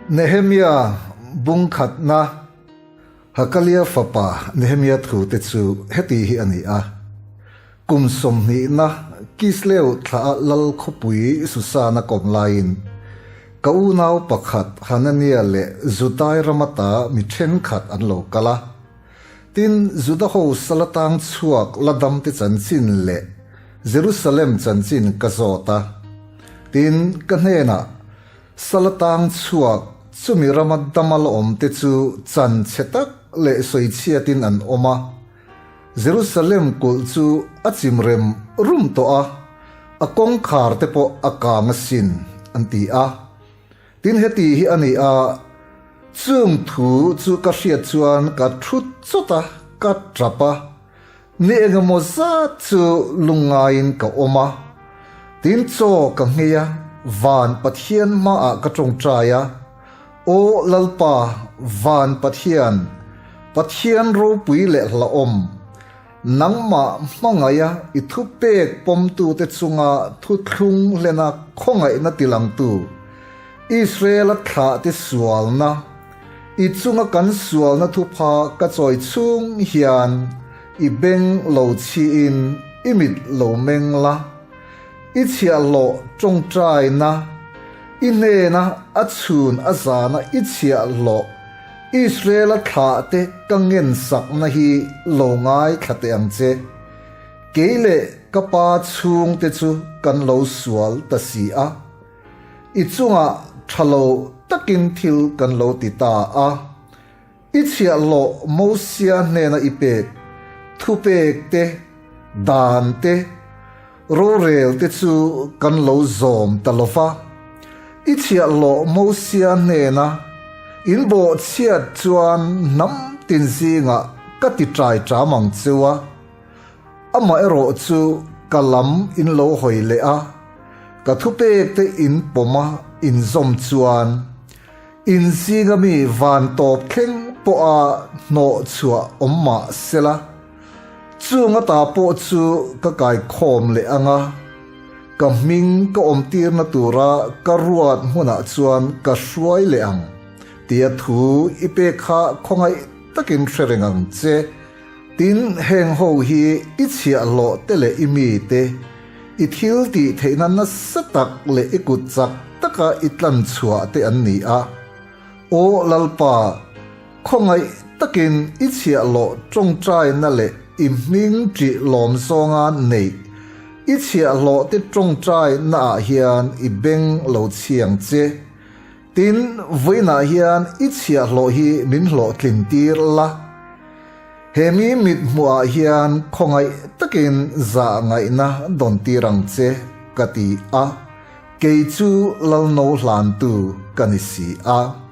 Nehemia bung khatna Hakalia fapa Nehemia thute chu heti hi a ni a, Kum sawmhnihna Kisleu thla lal khawpui Susana kawm laiin ka unau pakhat Hanania leh Judai ramata mi thenkhat an lo kal a. Tin, Juda ho salatang chhuak la damte chanchin leh Jerusalem chanchin ka zawt a. Tin, ka hnenah, Salatang chhuak chumi rama dama la awmte chu chan chhe tak leh sawichhiatin an awm a. Jerusalem kulh chu a chim rem rum tawh a, a kawngkhar te pawh a kang asin, an ti a. Tin heti hi a ni a, chung thu chu ka hriat chuan ka thut chawt a, ka tap a, ni engemaw zat chu lungngaiin ka awm a. Tin chaw ka nghei a, van Pathian hmaah ka tawngtai a, Aw Lalpa, van Pathian, Pathian ropui leh hlauhawm, Nangmah hmangaih a i thupek pawmtute chunga thuthlung hlena khawngaihna tilangtu, Israel-a thlahte sualna, i chunga kan sualna thupha ka chawi chhung hian i beng lo chhiin i mit lo meng la, i chhiahhlawh tawngtaina, i hnena a chhun a zana i chhiahhlawh Israel-a thlahte ka ngensakna hi lo ngaithla teh ang che. Kei leh ka pa chhungte chu kan lo sual ta si a. I chungah tha lo takin thil kan lo ti ta a. I chhiahhlawh Mosia hnena i pek thupek te, dan te, rorel te chu kan lo zawm ta lo va. I chhiahhlawh Mosia hnena in bawhchhiat chuan hnam tin zingah ka ti ṭai ṭam ang cheu a, amaherawh chu ka lam in lo hawi leh a, ka thupek te in pawm a in zawm chuan In zinga mi van tawp thleng pawha hnawh chhuah awm mah sela, chung ata pawh chu ka kaikhawm leh ang a, ka hming ka awmtirna tura ka ruat hmunah chuan ka hruai leh ang tia thu i pek kha khawngaih takin hre reng ang che. Tin, heng ho hi i chhiahhlawh te leh i mite, i thil tih theihna nasa tak leh i kut chak taka i tlan chhuah te an ni a. Aw Lalpa, khawngaih takin i chhiahhlawh tawngtaina leh i hming ṭih lawm zawnga neih i chhiahhlawh te tawngtaina ah hian i beng lo chhiang che. Tin, vawiinah hian i chhiahhlawh hi min hlawhtlin tir la. He mi mit hmuhah hian khawngaih takin zah ngaihna dawn tir ang che, ka ti a, kei chu Lalno hlantu ka ni si a.